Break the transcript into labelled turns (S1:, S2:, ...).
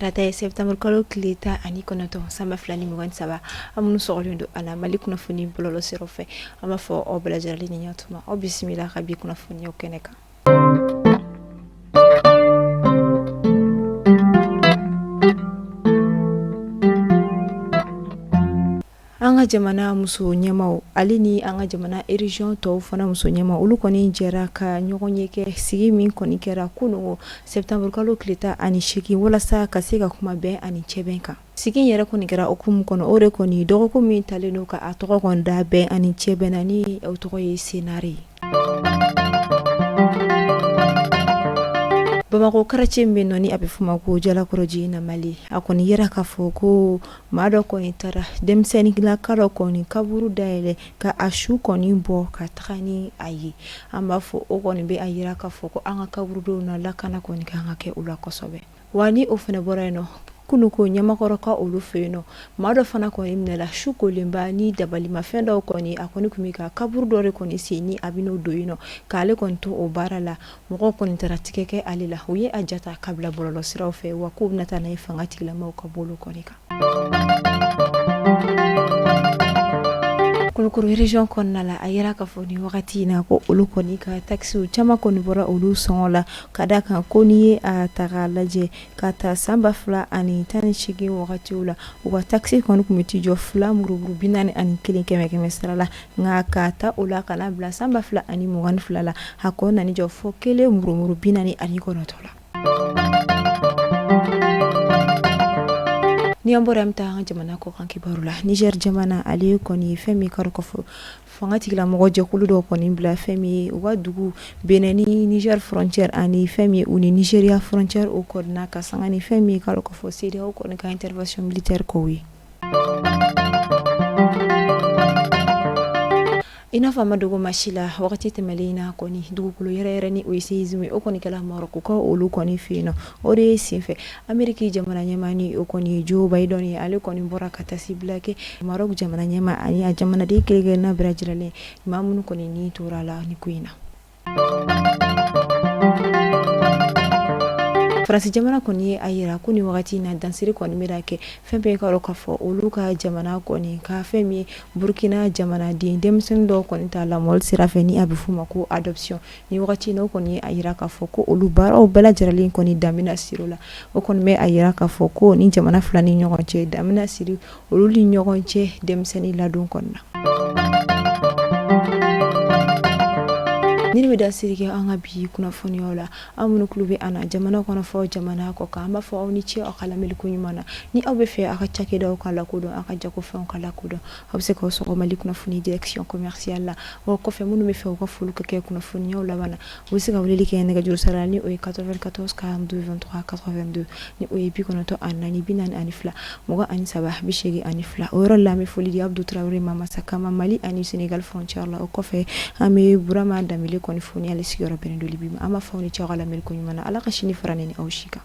S1: Tarata ye septembre kalo tile 19 san 2023. Aw minnu sɔgɔlen don an na Mali kunnafoni bɔlɔlɔ siraw fɛ, an b'a fɔ aw bɛɛ lajɛlen ni ɲantuma, aw bisimila ka bi kunnafoniyaw kɛnɛ kan. An ka jamana muso ɲɛmaw ale ni an ka jamana région tɔw fana muso ɲɛma olu kɔni jɛra ka ɲɔgɔn ye kɛ sigi min kɔni kɛra kunun septembre kalo tile 18 walasa ka se ka kuma bɛn ani cɛbɛn kan. Sigi yɛrɛ kɔni kɛra hukumu kɔnɔ o de kɔni dɔgɔkun min talen don ka a tɔgɔ kɔni da bɛn ani cɛbɛn na ni o tɔgɔ ye CNAR ye. Bamakɔ quartier min bɛ nɔ ni a bɛ f'o ma ko Jalakɔrɔji na Mali, a kɔni yera k'a fɔ ko maa dɔ kɔni taara denmisɛnninlaka dɔ kɔni kaburu dayɛlɛ ka a su kɔni bɔ ka taga ni a ye. An b'a fɔ o kɔni bɛ a jira k'a fɔ ko an ka kaburudow na lakana kɔni ka kan ka kɛ u la kosɛbɛ. Wa ni o fana bɔra yen nɔ, kunun ko Ɲamakɔrɔka olu fɛ yen nɔ, maa dɔ fana kɔni minɛla su kolenba ni dabalimafɛn dɔw kɔni, a kɔni tun bɛ ka kaburu dɔ de kɔni sen ni a bɛ n'o don yen nɔ, k'ale kɔni to o baara la, mɔgɔw kɔni taara tigɛ kɛ ale la, u ye a ja ta ka bila bɔlɔlɔsiraw fɛ, wa k'u bɛna taa n'a ye fanga tigilamɔgɔw ka bolo kɔni kan. Kulukoro région kɔnɔna la, a yira k'a fɔ nin wagati in na ko olu kɔni ka taxes caman kɔni bɔra olu sɔngɔ la, ka da kan ko n'i ye a ta k'a lajɛ ka taa san 2018 wagatiw la, u ka taxe kɔni tun bɛ t'i jɔ 2 murumuru 41 kɛmɛ kɛmɛ sara la, nka ka ta o la ka n'a bila san 2022 la, a kɔni nana jɔ fo 1 murumuru 49 la. Ni an bɔra an bɛ taa an ka jamana kɔkan kibaru la. Niger jamana ale kɔni ye fɛn min kari k'a fɔ fanga tigilamɔgɔ jɛkulu dɔ kɔni bila fɛn min ye u ka dugu Benin ni Niger frontière ani fɛn min ye u ni Nigeria frontière o kɔnɔna ka sanga ni fɛn min kari k'a fɔ CEDEAO kɔni ka intervention militaire kow ye. I n'a fɔ a ma dogo maa si la, wagati tɛmɛlen in na kɔni, dugukolo yɛrɛyɛrɛ ni o ye séisme ye, o kɔni kɛla Marɔkukaw olu kɔni fɛ yen nɔ. O de ye senfɛ Ameriki jamana ɲɛmaa ni o kɔni ye Joe Biden ye, ale kɔni bɔra ka taasibila kɛ Marɔku jamana ɲɛmaa ani a jamanaden kelen kelenna bɛɛ lajɛlen, maa minnu kɔni ni tora la ni ko in na. Faransi jamana kɔni ye a jira ko ni wagati in na dansiri kɔni bɛna kɛ fɛn bɛɛ ka k'a fɔ olu ka jamana kɔni ka fɛn min ye Burukina jamanaden denmisɛnnin dɔw kɔni ta lamɔli sira fɛ ni a bɛ f'o ma ko adoption. Ni wagati in o kɔni ye a jira k'a fɔ ko olu baaraw bɛɛ lajɛlen kɔni dan bɛna siri o la. O kɔni bɛ a jira k'a fɔ ko ni jamana fila ni ɲɔgɔn cɛ dan bɛna siri olu ni ɲɔgɔn cɛ denmisɛnnin ladon kɔnɔna na. Nin bɛ dansiri kɛ an ka bi kunnafoniyaw la. Aw minnu tulo bɛ an na jamana kɔnɔ fɔ jamana kɔ kan, an b'a fɔ aw ni ce aw ka lamɛnni ko ɲuman na. Ni aw bɛ fɛ aw ka cakɛdaw ka lakodɔn, aw ka jagofɛnw ka lakodɔn, aw bɛ se k'aw sɔgɔ Mali kunnafoni direction commerciale la. O kɔfɛ, minnu bɛ fɛ u ka foli ka kɛ kunnafoniyaw laban na, u bɛ se ka weleli kɛ nɛgɛjuru sira la ni o ye 94 42 23 82, ni o ye 94 42 23 82. O yɔrɔ la, an bɛ foli di Abdou Traoré ma Masakama Mali ani Sénégal frontière la. O kɔfɛ, an bɛ Burama Danbele kɔni fo ni ale sigiyɔrɔ bɛnnen don Libi ma. An b'a fɔ aw ni ce aw ka lamɛnni ko ɲuman na. Ala ka sini fara ne ni aw si kan.